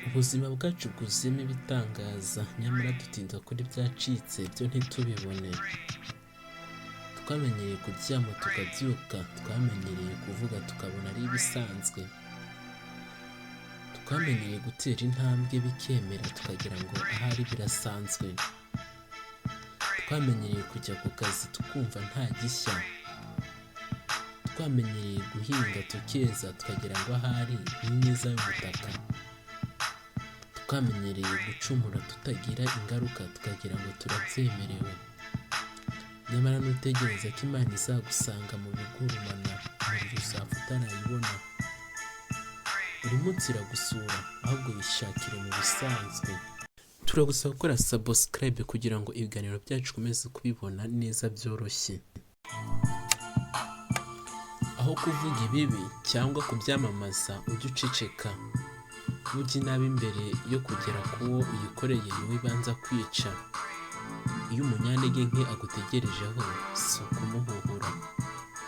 Ubuzima bwacu bwuzuyemo ibitangaza, nyamara dutinda kuri byacitse byo ntitubibone. Twamenyereye kuryama tukabyuka, twamenyereye kuvuga tukabona ari ibisanzwe, twamenyereye gutera intambwe bikemera tukagira ngo ahari birasanzwe, twamenyereye kujya ku kazi tukumva nta gishya, twamenyereye guhinga tukeza tukagira ngo ahari ni neza y'ubutaka, twamenyereye gucumura tutagira ingaruka tukagira ngo turabyemerewe. Nyamara nutegereza ko Imana izagusanga mu bigurumana, umuriro uzapfa utarayibona. Buri munsi iragusura, ahubwo yishakire mu bisanzwe. Turagusaba gukora subscribe kugira ngo ibiganiro byacu ukomeze kubibona neza byoroshye. Aho kuvuga ibibi cyangwa kubyamamaza, ujye uceceka. Burya inabi mbere yo kugera ku wo uyikoreye niwe ibanza kwica. Iyo umunyantege nke agutegerejeho, si ukumuhuhura,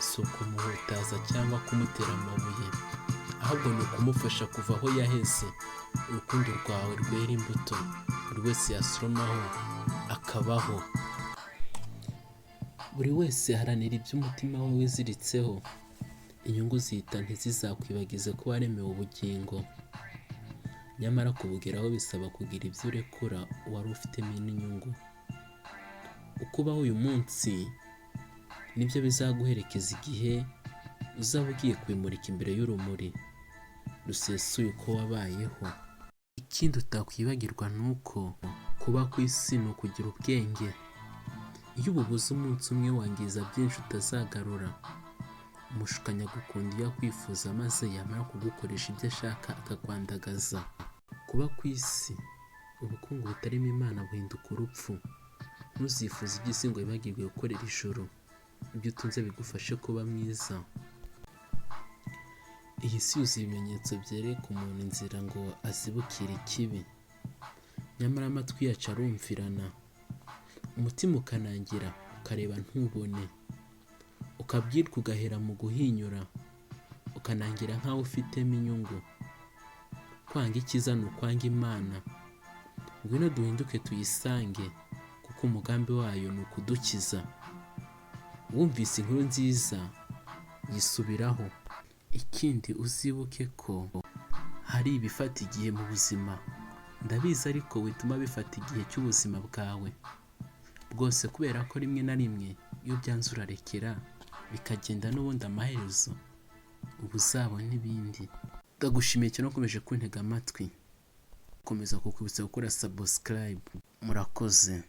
si ukumuhutaza cyangwa kumutera amabuye, ahubwo ni ukumufasha kuva aho yaheze. Urukundo rwawe rwera imbuto buri wese yasoromaho akabaho. Buri wese aharanira ibyo umutima we wiziritseho. Inyungu zihita ntizizakwibagize ko waremewe ubugingo. Nyamara kubugeraho bisaba kugira ibyo urekura wari ufitemo n'inyungu. Uko ubaho uyu munsi nibyo bizaguherekeza igihe uzaba ugiye kubimurika imbere y'urumuri rusesuye uko wabayeho. Ikindi utakwibagirwa ni uko kuba ku isi ni ukugira ubwenge. Iyo ububuze umunsi umwe, wangiza byinshi utazagarura. Umushukanyi agukunda iyo akwifuza, maze yamara kugukoresha ibyo ashaka akakwandagaza. Kuba ku isi, ubukungu butarimo Imana buhinduka urupfu. Ntuzifuze iby'isi ngo wibagirwe gukorera ijuru. Ibyo utunze bigufashe kuba mwiza. Iyi si yuzuye ibimenyetso byereka umuntu inzira ngo azibukire ikibi, nyamara amatwi yacu arumvirana, umutima ukanangira, ukareba ntubone, ukabwirwa ugahera mu guhinyura, ukanangira nk'aho ufitemo inyungu. Kwanga icyiza ni ukwanga Imana. Ngwino duhinduke tuyisange, kuko umugambi wayo ni ukudukiza. Wumvise inkuru nziza yisubiraho. Ikindi, uzibuke ko hari ibifata igihe mu buzima. Ndabizi, ariko wituma bifata igihe cy'ubuzima bwawe bwose, kubera ko rimwe na rimwe iyo byanze urarekera bikagenda, n'ubundi amaherezo uba uzabona ibindi. Ndagushimiye cyane ukomeje kuntega amatwi, komeza kukwibutsa gukora subscribe. Murakoze.